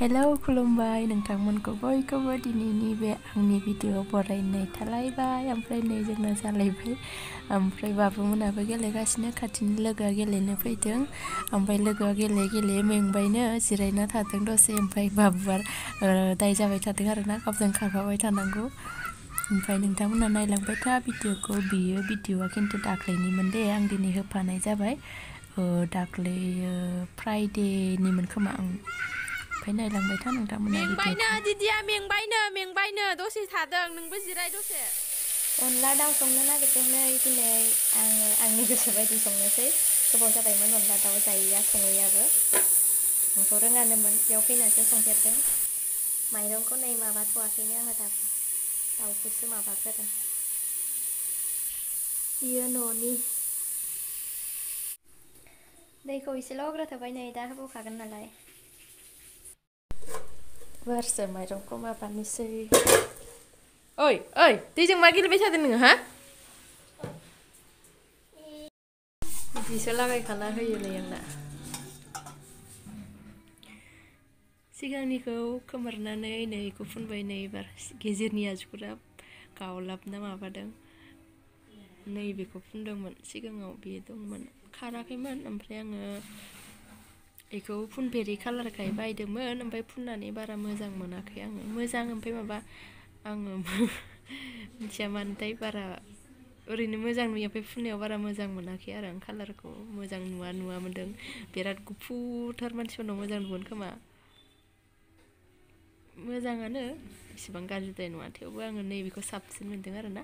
Hello खुलुमबाय नोंथांमोनखौ बयखौबो दिनैनि बे आंनि भिडिअ बरायनाय थालायबाय ओमफ्राय नै जोंना जालायबाय ओमफ्राय बाबुमोनाबो गेलेगासिनो खाथिनि लोगोआ गेलेनो फैदों ओमफ्राय लोगोआ गेले मेंबायनो जिरायना थादों दसे ओमफ्राय बाबुआ दाय जाबाय थादों आरोना गावजों खारफाबाय थानांगौ ओमफ्राय नोंथांमोना नायलांबाय था भिडिअखौ बियो भिडिअआ खिन्थु दाख्लैनिमोन दे आं दिनै होफानाय जाबाय दाख्लै फ्राइडेनिमोन खोमा आं ओमफ्राय नायलांबाय था नोंथांमोना मेंबायनो दिदिया मेंबायनो दसे थादों नोंबो जिराय दसे अनला दाउ संनो नागिरदों नै दिनै आङो आंनि गोसो बायदि संनोसै गोबाव जाबायमोन अनला दाउ जायैया सङैयाबो आंथ' रोङानोमोन बेयाव फैनासो संफेरदों माइरंखौ नै माबाथ'वाखैनो आङो दाबो दाउखौसो माबाग्रोदों बियो न'नि दैखौ एसेल' होग्रोथोबाय नै दा होबोखागोन नालाय बारसो माइरंखौ माबानोसै ओइ दैजों मा गेलेबाय थादों नोङो हा बिदिसो लागायखाना होयोलै आंना सिगांनिखौ खोमोरनानै नै बेखौ फुनबाय नै एबार गेजेरनि आजुफोरा गावलाबना माबादों नैबेखौ फुनदोंमोन सिगाङाव बेयो दंमोन खाराखैमोन ओमफ्राय आङो बेखौ फुनफेरि कालारखाय बायदोंमोन ओमफ्राय फुननानै बारा मोजां मोनाखै आङो मोजां ओमफ्राय माबा आङो मिथिया मानोथाय बारा ओरैनो मोजां नुयो ओमफ्राय फुननायाव बारा मोजां मोनाखै आरो आं कालारखौ मोजां नुवा मोन्दों बिराद गुफुरथार मानसिफोरनाव मोजां नुगोन खोमा मोजाङानो इसेबां गाज्रिद्राय नङा थेवबो आङो नैबेखौ साबसिन मोन्दों आरोना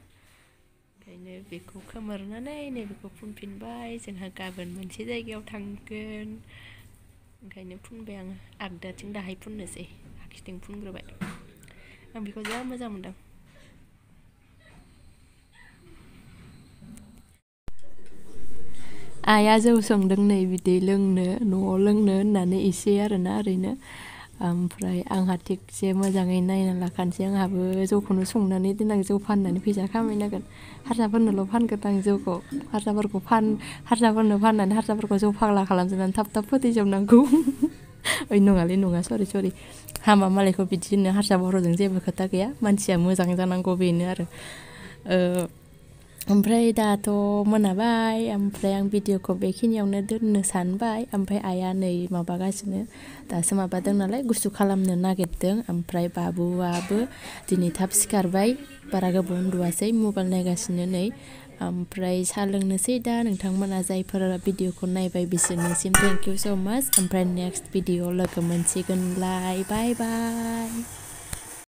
ओंखायनो बेखौ खोमोरनानै नैबेखौ फुनफिनबाय जोंहा गाबोन मोनसे जायगायाव थांगोन ओंखायनो फुनबाय आङो आगदाथिं दाहाय फुननोसै आगसिथिं फुनग्रोबाय आं बेखौ जा मोजां मोनदों आइया जौ संदों नै बिदै लोंनो न'आव लोंनो होननानै एसे आरोना ओरैनो ओमफ्राय आंहा थिगसे मोजाङै नायना लाखानोसै आंहाबो जौखौनो संनानै देनां जौ फाननानै फैसा खामायनांगोन हारसाफोरनोल' फानगोन आं जौखौ हारसाफोरनो फाननानै हारसाफोरखौ जौ फाग्ला खालामजोबनानै थाब फोथैजोबनांगौ ओइ नङा सरि हामा मालायखौ बिदि होनो हारसा बर'जों जेबो खोथा गैया मानसिया मोजां जानांगौ बेनो आरो ओमफ्राय दाथ' मोनाबाय ओमफ्राय आं भिडिअखौ बेखिनियावनो दोननो सानबाय ओमफ्राय आइया नै माबागासिनो दासो माबादों नालाय गुसु खालामनो नागिरदों ओमफ्राय बाबुआबो दिनै थाब सिखारबाय बारा गोबाव उन्दुवासै मबाइल नायगासिनो नै ओमफ्राय साहा लोंनोसै दा नोंथांमोना जायफोर भिडिअखौ नायबाय बिसोरनिसिम थेंक इउ स' माच ओमफ्राय नेक्स्ट भिडिअ लोगो मोनसिगोनलाय बाय